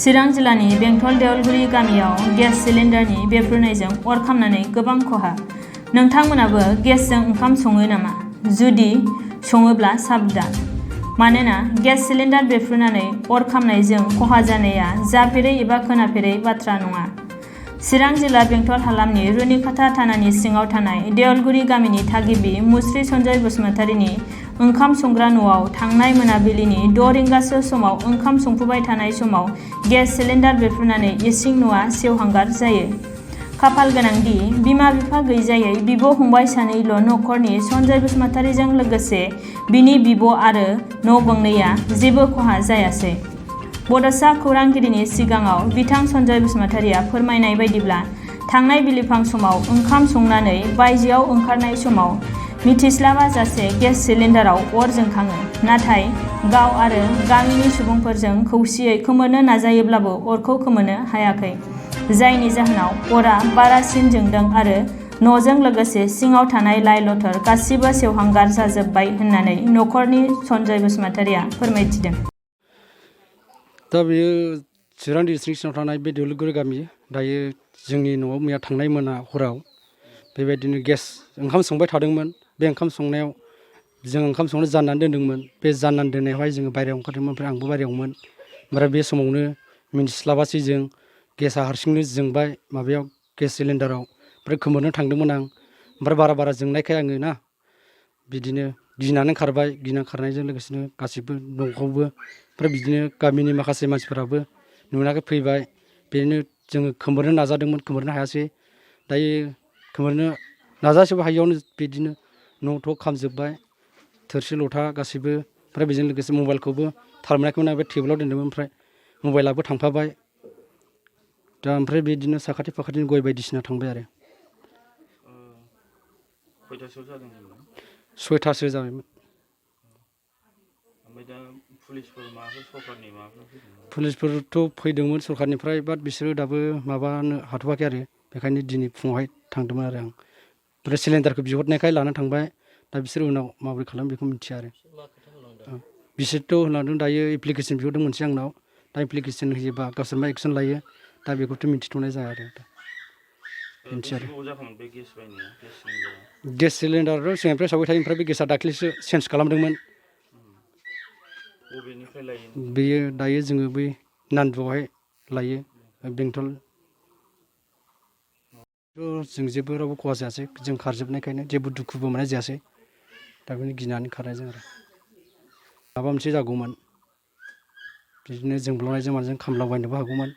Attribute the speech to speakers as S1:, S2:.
S1: चिरां जिल्लानि बेंटल देवलगुरि गामियाव गेस सिलिन्डारनि बेफ्रुनायजों अर खामनानै गोबां खहा। नोंथांमोनाबो गेसजों ओंखाम सङो नामा? जुदि सङोब्ला साबधान। मानोना गेस सिलिन्डार बेफ्रुनानै अर खामनायजों खहा जानाया जाफेरै एबा खोनाफेरै बाथ्रा नङा। चिरां जिल्ला बेंटल हालामनि रुनिखाता थानानि सिङाव थानाय देवलगुरि गामिनि थागिबि मुस्रि सन्जय बसुमतारीनि ओंखाम संग्रा न'आव थांनाय मोनाबिलिनि 6 रिंगासो समाव ओंखाम संफुबाय थानाय समाव गेस सिलिन्डार बेफ्रुनानै इसिं न'आ सेवहांगार जायो। खाफाल गोनांदि बिमा-बिफा गैजायै बिब'-फंबाय सानैल' नखरनि सन्जय बसुमतारीजों लोगोसे बिनि बिब' आरो न' गंनैया जेबो खहा जायासै। बड'सा खौरांगिरिनि सिगाङाव बिथां सन्जय बसुमतारीया फोरमायनाय बायदिब्ला थांनाय बिलिफां समाव ओंखाम संनानै बायजोआव ओंखारनाय समाव मिथिस्लाबाजासे गेस सिलिन्डाराव अर जोंखाङो। नाथाय गाव आरो गामिनि सुबुंफोरजों खौसेयै खोमोरनो नाजायोब्लाबो अरखौ खोमोरनो हायाखै। जायनि जाहोनाव अरा बारासिन जोंदों आरो न'जों लोगोसे सिङाव थानाय लाइ-लथर गासिबो सेवहांगार जाजोब्बाय होननानै नखरनि सन्जय बसुमतारीया फोरमायथिदों।
S2: दा बेयो चिरां डिस्ट्रिक्ट सिङाव थानाय बे देवलगुरि गामि। दायो जोंनि न'आव मैया थांनाय मोना हराव बेबायदिनो गेस ओंखाम संबाय थादोंमोन। बे ओंखाम संनायाव जों ओंखाम संनो जाननानै दोन्दोंमोन। बे जाननानै दोननायावहाय जोङो बायहेरायाव ओंखारदोंमोन। ओमफ्राय आंबो बायहेरायावमोन। ओमफ्राय बे समावनो मिन्थिस्लाबासै जों गेसा हारसिंनो जोंबाय माबायाव गेस सिलिन्डाराव। ओमफ्राय खोमोरनो थांदोंमोन आं। ओमफ्राय बारा जोंनायखाय आङो ना बिदिनो गिनानै खारबाय। गिनानै खारनायजों लोगोसेनो गासिबो न'खौबो ओमफ्राय बिदिनो गामिनि माखासे मानसिफोराबो नुनानै फैबाय। बेनो जोङो खोमोरनो नाजादोंमोन, खोमोरनो हायासै। दायो खोमोरनो नाजासेबो हायियावनो बिदिनो न'-थ' खामजोब्बाय। थोरसि लथा गासैबो। ओमफ्राय बेजों लोगोसे मबाइलखौबो थाल मोनाखैमोन आं बे टेबोलाव दोन्दोंमोन। ओमफ्राय मबाइलाबो थांफाबाय। दा ओमफ्राय बिदिनो साखाथि फाखाथिनि गय बायदिसिना थांबाय आरो।
S3: खयथासोआव जादोंमोन?
S2: 6थासो जाबायमोन।
S3: ओमफ्राय दा पुलिसफोर माबाफोर सरकारनि माबाफोर फैदोंमोन?
S2: पुलिसफोरथ' फैदोंमोन सरकारनिफ्राय, बाट बिसोरो दाबो माबानो हाथ'वाखै आरो। बेखायनो दिनै फुङावहाय थांदोंमोन आरो आं। ओमफ्राय सिलिन्डारखौ बिहरनायखाय लानानै थांबाय। दा बिसोर उनाव माबोरै खालामो बेखौ मिथिया आरो। बिसोरथ' होनलांदों दायो एप्लिकेसन बिहरदों मोनसे आंनाव। दा एप्लिकेसन होयोबा गावसोर मा एक्सन लायो दा बेखौथ' मिन्थिथ'नाय जाया आरो। बेनोसै आरो। गेस सिलिन्डाराथ' सिगांनिफ्राय सावबाय थायो। ओमफ्राय बे गेसा दाख्लैसो चेन्ज खालामदोंमोन।
S3: बबेनिफ्राय लायो?
S2: बेयो दायो जोङो बै नान्दुआवहाय लायो बेंटल। जों जेबो रावबो खहा जायासै। जों खारजोबनायखायनो जेबो दुखुबो मोननाय जायासै। दा बेनो गिनानै खारनायजों आरो। माबा मोनसे जागौमोन। बिदिनो जोंब्लावनायजों माजों खामलाबायनोबो हागौमोन।